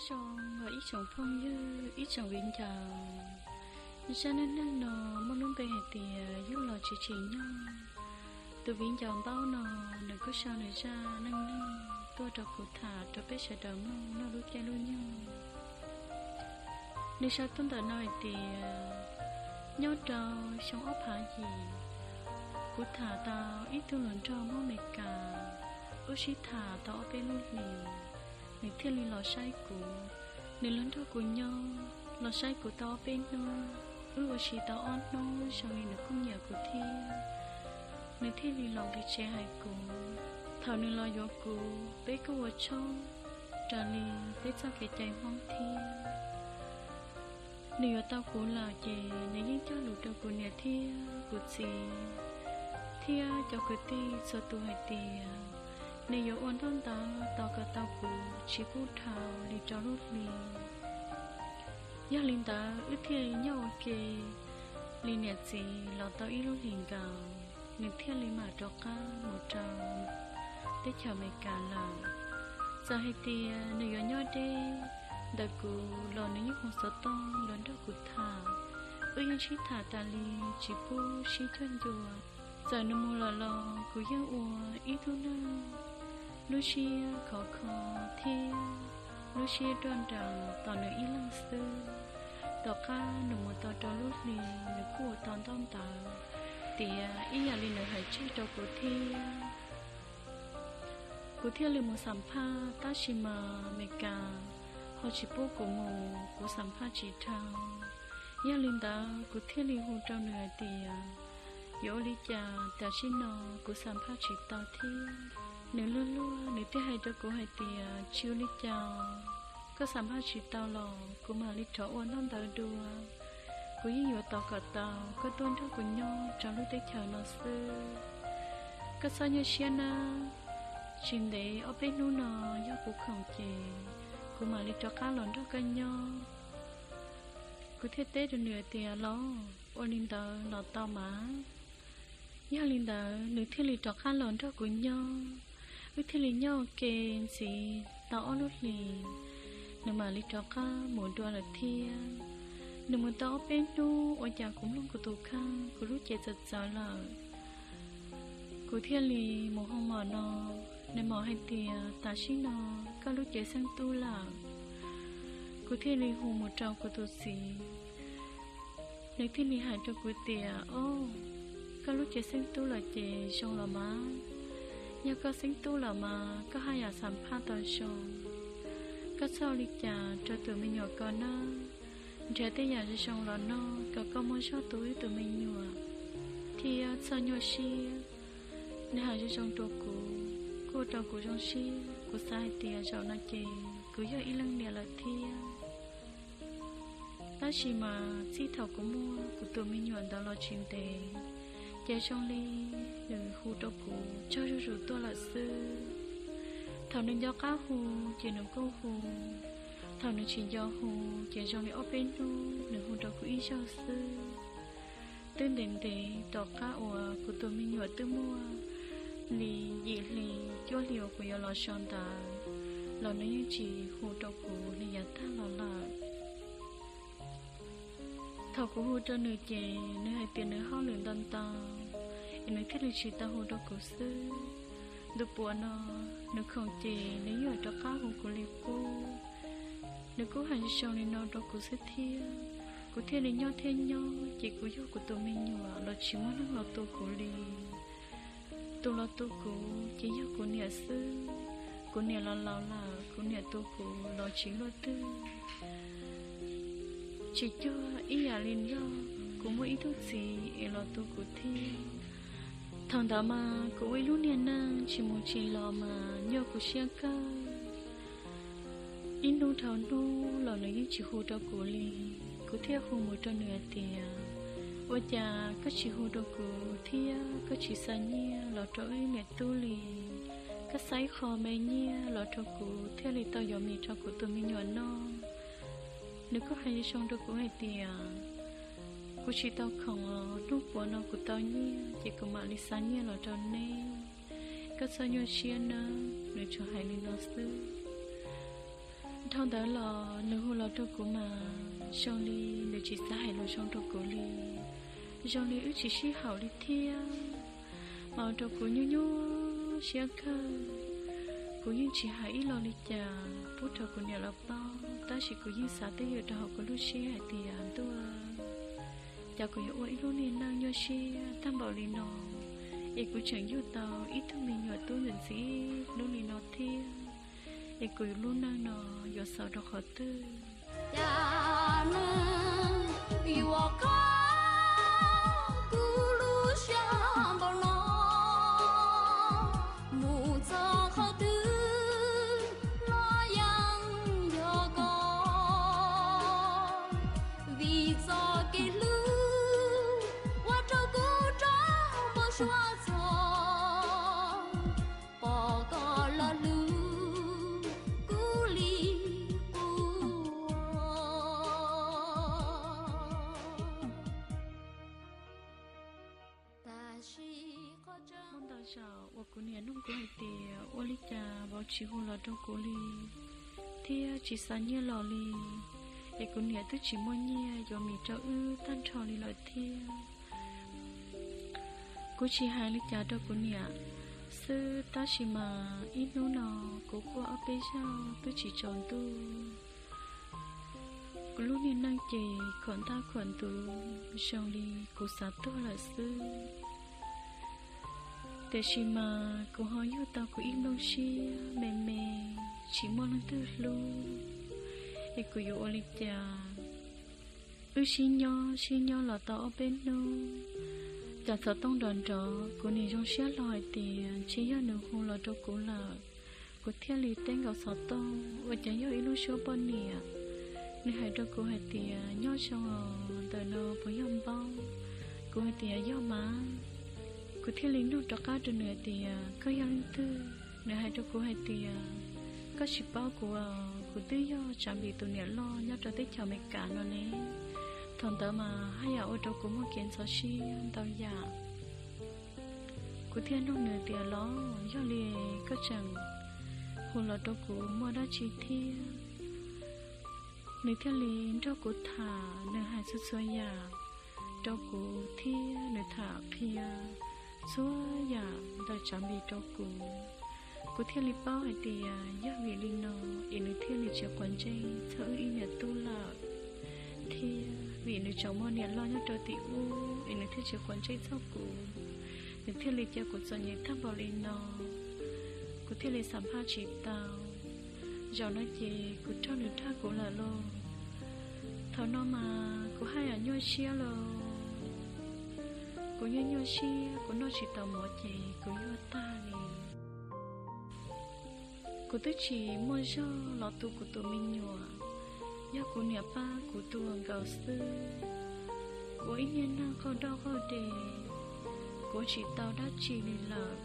Zoo los ib tsoom phooj ywg, ib tsoom viv ncaus, zaj neej neeg no muaj lub npe hais tias yug los tsis tsim nyog. Tus viv ncaus ntaub no, nws kuj sau nws zaj neej neeg tuaj rau kuv tham rau peb sawv daws mloog noj lub caij lub nyoog. Nws sau tuaj ntawm no hais tias, nyob rau xyoo ob phav yim, kuv tham tau ib tug hluas nraug Hmoob Amelikas, wb sib tham tau ob peb lub hlis, nws thiaj li los saib kuv. Nws los nrog kuv nyob, los saib kuv tau ob peb hnub, wb ua si tau ob hnub zoo li nws kuj nyiam kuv thiab. Nws thiaj li los nqis tsev hais kuv. Thaum nws los yuav kuv, peb kuj ua tshoob raws li peb txoj kev cai Hmoob thiab. Nws yuav tau kuv lawm ces nws yeej cog lus rau kuv niam thiab kuv txiv thiab cov kwv tij txhua tus hais tias nws yuav ua ntaub ntawv tos kom tau kuv tsis pub dhau li rau lub hli. Yog li ntawd wb thiaj li nyob ua ke li niam txiv los tau ib lub hlis nkaus, nws thiaj li mam rov qab mus rau teb chaws Amelikas lawm. Txawm hais tias nws yuav nyob deb ntawm kuv los nws yeej hu xov tooj los nrog kuv tham. Wb yeej sib tham tas li, tsis pub sib cuag ncua. Txawm nws mus lawm los kuv yeej ua ib tug neeg lub siab khov kho thiab lub siab ruaj nraug tos nws ib leeg xwb. Tom qab nws mus tau rau lub hli, nws kuj ua tau ntaub ntawv tiav ib yam li nws hais tseg rau kuv thiab. Kuv thiaj li mus xam phaj, tab sis mas Amelikas ho tsis pub kuv mus, kuv xam phaj tsis dhau. Yog li ntawd kuv thiaj li hu rau nws hais tias, yuav ua li cas tam sim no kuv xam phaj tsis tau thiab. Nws luag luag nws thiaj hais rau kuv hais tias, tsis ua li cas, koj xam phaj tsis tau los kuv mam li rov ua ntaub ntawv dua. Kuv yeej yuav tos kom tau koj tuaj nrog kuv nyob rau lub teb chaws no xwb. Koj txhob nyuaj siab nawb, tsis ntev ob peb hnub no yog kuv khoom ces kuv mam li rov qab los nrog koj nyob. Kuv thiaj teb rau nws tias, los, ua li ntawd los tau mas. Yog li ntawd nws thiaj li rov qab los nrog kuv nyob, wb thiaj li nyob ua ke ntxiv tau ob lub hlis, nws mam li rov qab mus dua lawm thiab. Nws mus tau ob peb hnub ua cas kuv mloog kuv tus kheej kuv lub cev txawv txawv lawm. Kuv thiaj li mus hoo mom no, nws mam hais tias, tam sim no koj lub cev xeeb tub lawm. Kuv thiaj li hu mus rau kuv tus txiv. Nws thiaj li hais rau kuv tias, o, koj lub cev xeeb tub lawm ces zoo los mas. Yog koj xeeb tub lawm mas koj haj yam xam phaj tau zoo. Koj txhob ua li cas rau tus me nyuam ko nawb. Nrhiav tej yam zoo zoo los noj kom koj muaj zog tu wb tus me nyuam, thiab txhob nyuaj siab. Nws hais zoo zoo rau kuv, kuj ua rau kuv zoo siab. Kuv xav hais tias zaum no ces kuv yog ib leej niam lawm thiab. Tab sis mas txij thaum kuv muaj kuv tus me nyuam ntawd los tsis ntev, ces zoo li nws hu rau kuv tsaug zuj zus tuaj lawm xwb. Thaum nws nco qab hu ces nws kuj hu, thaum nws tsis nco hu ces zoo li ob peb hnub nws hu rau kuv ib zaug xwb. Twb ntev ntev tom qab uas kuv tus me nyuam twb muaj li yim hli cuaj hli uas kuv yuav los so ntawd los nws yeej tsis hu rau kuv li yav tag los lawm. Thaum kuv hu rau nws ces nws hais tias nws hauj lwm ntau ntau, es nws thiaj li tsis tau hu rau kuv xwb. Ntu puav no nws khoom ces nws yeej rov qab hu kuv li qub. Nws kuj hais zoo li no rau kuv xwb thiab. Kuv thiaj li nyob thiab nyob ces kuv yug kuv tus me nyuam los tsis muaj neeg los tu kuv li. Tus los tu kuv ces yog kuv niam xwb. Kuv niam los laus lawm, kuv niam tu kuv los tsis luaj twg. Tsis cuag ib yam li loj, kuv muaj ib tug txiv es los tu kuv thiab. Thaum ntawd mas kuv ua ib lub niag neej tsis mus tsis los mas nyuaj kuv siab kawg. Ib hnub dhau hnub los nws yeej tsis hu rau kuv li. Kuv thiaj hu mus rau nws hais tias, ua cas koj tsis hu rau kuv thiab koj tsis xa nyiaj los rau wb niam tub li? Koj xa ib qho me nyiaj los rau kuv thiaj li tau yuav mis rau kuv tus me nyuam noj. Nws kuj hais zoo rau kuv hais tias, kuv tsis tau khoom os, hnub puav no kuv tau nyiaj ces kuv mam li xa nyiaj los rau neb. Koj txhob nyuaj siab nawb. Nws tsuas hais li no xwb. Dhau ntawd los nws hu los rau kuv mas zoo li nws tsis xav hais lus zoo rau kuv li, zoo li wb tsis sib haum li thiab. Mas ua rau kuv nyuaj nyuaj siab kawg. Kuv yeej tsis hais ib lo li cas pub rau kuv niam lawv paub, tab sis kuv yeej xav twj ywm rau hauv kuv lub siab hais tias ntuj, cas kuv yuav ua ib lub niag neej nyuaj siab tag npaum li no, es kuv tseem yug tau ib tug me nyuam tub ntxim ntxim hnub li no thiab, es kuv lub neej no yuav xaus rau qhov twg. Cas neeg yuav kho kuv lub siab npaum no, mus txog qhov twg los yeej yog koj, vim txoj kev hlub ua rau kuv rov npau suav txog, pom koj los hlub kuv li ua. Tab sis qhov tseeb, muaj ntau zaus uas kuv niam nug kuv hais tias ua li cas vauv tsis hu los rau kuv li thiab tsis xa nyiaj los li, es kuv niam twb tsis muaj nyiaj yuav mis rau wb tag nrho li lawm thiab. Kuv tsis hais li cas rau kuv niam xwb, tab sis mas ib hnub no kuv quaj ob peb zaug twb tsis tsaus ntuj. Kuv lub niag neej ces khuam ntaj khuam ntuv zoo li kuv xav tuag lawm xwb. Tiam sis mas kuv ho yug tau kuv ib nplooj siab me me, tsis muaj leej twg hlub, es kuv yuav ua li cas? Wb sib nyob sib nyob los tau ob peb hnub, cas xov tooj nrov nrov, kuv nim zoo siab hlo hais tias ntshe yog nws hu los rau kuv lawm. Kuv thiaj li teb nkaus xov tooj, ua cas yog ib lub suab poj niam. Nws hais rau kuv hais tias nyob zoo os, ntawm no puas yog Npaub? Kuv hais tias yog mas. Kuv thiaj li nug rov qab rau nws hais tias koj yog leej twg? Nws hais rau kuv hais tias koj tsis paub kuv os, kuv twb yog Tsav Npis tus niam loj nyob rau teb chaws Amelikas no ne. Thaum ntawd mas haj yam ua rau kuv muaj kev ntxhov siab ntau yam. Kuv thiaj nug nws tias los yog li koj tseem hu los rau kuv muaj dab tsi thiab? Nws thiaj li nrog kuv tham, nws hais txhua txhua yam rau kuv thiab nws tham qhia txhua yam ntawm Tsav Npis rau kuv. Kuv thiaj li paub hais tias yog vim li no es nws thiaj li tsis quav ntsej txog wb ib niam tub lawm, thiab vim nws tseem muaj niam loj nyob rau tim ub es nws thiaj tsis quav ntsej txog kuv. Nws thiaj li cia kuv txom nyem tag npaum li no, kuv thiaj li xam phaj tsis tau. Zaum no ces kuv raug nws dag kuv lawm lauj. Thaum no mas kuv haj yam nyuaj siab lauj. Kuv nyuaj nyuaj siab, kuv noj tsis tau mov ces kuv nyuaj tag li. Kuv twb tsis muaj zog los tu kuv tus me nyuam, yog kuv niam pab kuv tu nkaus xwb. Kuv ua ib niag neeg qaug doj qaug des, kuv tsis tau dab tsi li lawm.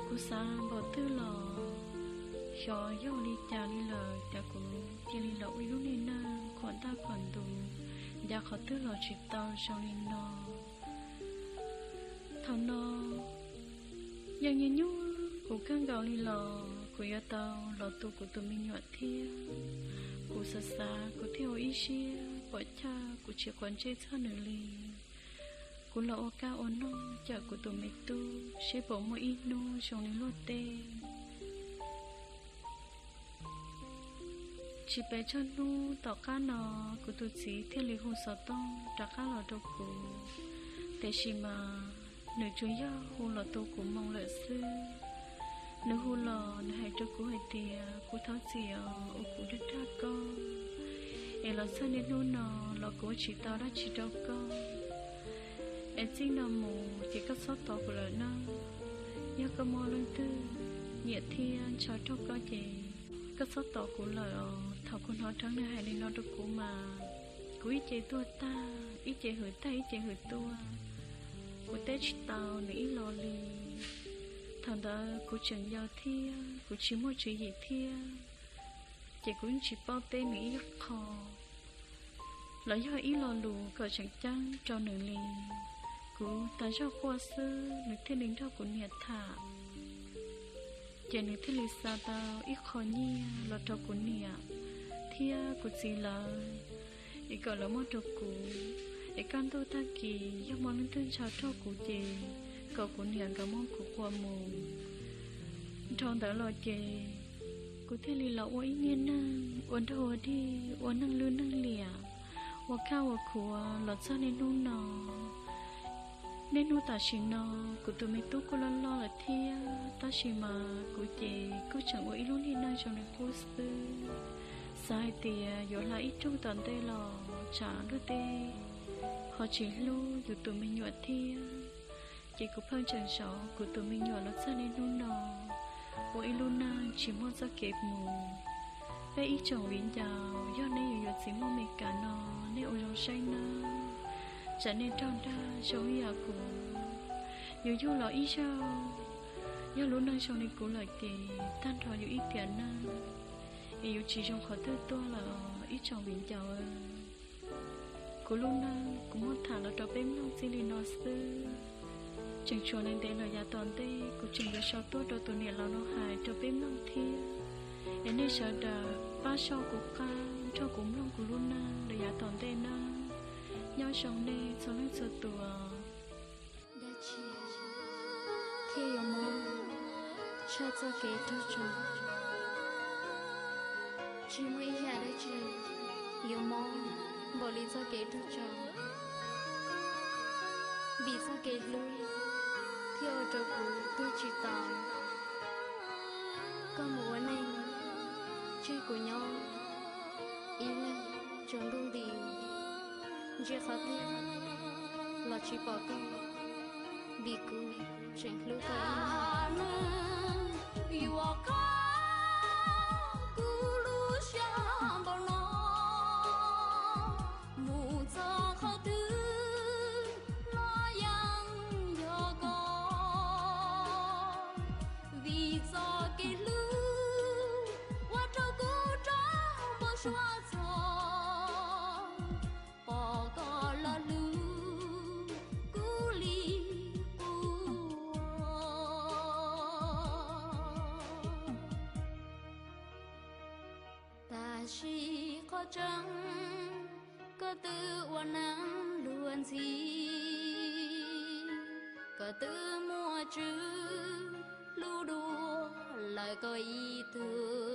Kuv xav npaum twg los xyov yog li cas li lawm, cas kuv cia li los ua ib lub niag neeg khuam ntaj khuam ntuv, ncav qhov twg los tsis tau zoo li no. Thaum no yeej nyuaj nyuaj kuv kawg nkaus li los kuv yuav tau los tu kuv tus me nyuam thiab. Kuv xav xav kuv thiaj ua ib siab pom chawj, kuv tsis quav ntsej txog nws li. Kuv los ua kab ua noog cawm kuv tus me tub seb puas muaj ib hnub zoo li luag tej. Tsis pes tsawg hnub tom qab no, kuv tus txiv thiaj li hu xov tooj rov qab los rau kuv, tiam sis mas nws tsuas yog hu los tu kuv moo lawm xwb. Nws hu los nws hais rau kuv hais tias kuv thov txim os uas kuv dag dag koj, es los txog niaj hnub no los kuv ua tsis tau dab tsi rau koj. Es txij no mus ces koj txhob tos kuv lawm nawb. Yog koj muaj leej twg nyiam thiab ntshaw raug koj ces koj txhob tos kuv lawm os. Thaum kuv hnov Dheev nws hais li no rau kuv mas kuv ib ce tuag tag, ib ce hwm tag, ib ce hwm tuaj. Kuv teb tsis tau nws ib los li. Thaum ntawd kuv tseem yau thiab kuv tsis muaj tswv yim thiab, ces kuv yeej tsis paub teb nws ib qho los yog ib lo lus kom tseem ceeb rau nws li. Kuv tas zog quaj xwb nws thiaj li nrog kuv niam tham, ces nws thiaj li xa tau ib qho nyiaj los rau kuv niam. thiab kuv txiv lawv, es kom lawv muab rau kuv, es kaj ntug tag kis yog muaj leej twg ntshaw raug kuv ces kom kuv niam nkawd muab kuv qhuas mus. Dhau ntawd los ces kuv thiaj li los ua ib niag neeg ua nrog ua dig, ua neeg lwj neeg liam, ua kaj ua khuav los txog niaj hnub no. Niaj hnub tam sim no kuv tus me tub kuj loj loj lawm thiab, tab sis mas kuv ces kuj tseem ua ib lub niag neej zoo li qub xwb. Xav hais tias yuav hla ib rooj tom ntej los tsam luag tej ho tsis hlub yus tus me nyuam thiab. Ces kuv pheej tseem zov kuv tus me nyuam los txog niaj hnub no, ua ib lub neej tsis muaj txoj kev mus. Peb ib tsoom viv ncaus, yog nej yuav yuav txiv Hmoob Amelikas no, nej ua zoo saib nawb, tsam nej raug dag zoo ib yam kuv. Yus yug los ib zaug, yog lub neej zoo li kuv lawm ces tag nrho yus ib tiam neej es yus tsis zoo qhov twg tuaj lawm ib tsoom viv ncaus. Kuv lub neej kuv muab tham los rau peb mloog txij li no xwb. Tseem tshuav ntev ntev lawm yav tom ntej kuv tseem yuav sau tuaj rau tus niam laus no hais rau peb mloog thiab. Es nej sawv daws pab sau kuv qab nrog kuv mloog kuv lub neej lawm yav tom ntej nawb. Nyob zoo nej txhua leej txhua tus. Dab tsi thiaj yuav mob tshaj txoj kev raug tso? Tsis muaj ib yam dab tsi yuav mob npaum li txoj kev raug tso. Vim txoj kev hlub thiaj ua rau kuv tuag tsis tau. Koj mus ua neej, tseg kuv nyob ib leeg tsaus ntuj nti, ntsia qhov twg los tsis pom koj, vim kuv tseem hlub koj ib leeg. Yuav kho kuv lub siab npaum no, mus txog qhov twg los yeej yog koj. Vim txoj kev hlub ua rau kuv raug npau suav txog, pom koj los hlub kuv li kuv. Tam sim qhov tseeb, koj twb ua neej luag ntxhi, koj twb muaj tswv hlub dua lawm koj ib tug.